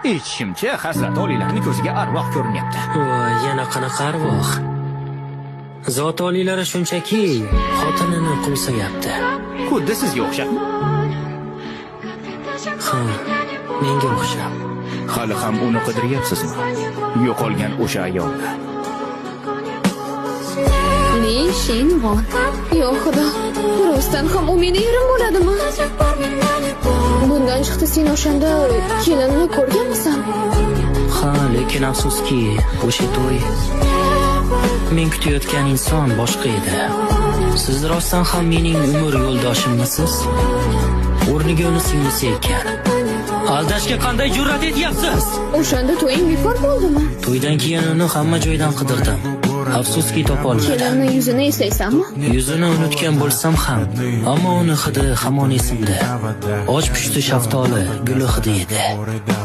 Eshitishimcha, Hazrat oliylarning ko'ziga arvoh ko'rinyapti. Voy, yana qanaqa arvoh? Zot oliylari shunchaki xotinini qo'msayapti. Xuddi sizga o'xshab. Ha, menga o'xshab. Hali ham uni qidiryapsizmi? Yo'qolgan o'sha ayolni. Li Shinvon. Yo Xudo, rostdan ham u meni erim bo'ladimi? Bundan chiqdi, sen o'shanda kelinni ko'rganmisan? Ha, lekin afsuski, o'sha to'y men kutayotgan inson boshqa edi. Siz rostdan ham mening umr yo'ldoshimmisiz? O'rniga uni singlisi ekan. Aldashga qanday jur'at etyapsiz? O'shanda to'ying bekor bo'ldimi? To'ydan keyin uni hamma joydan qidirdim. Afsuski, topolmadim. Kelinni yuzini eslaysanmi? Yuzini unutgan bo'lsam ham, ammo uni hidi hamon esimda. Och pushti shaftoli guli hidi edi.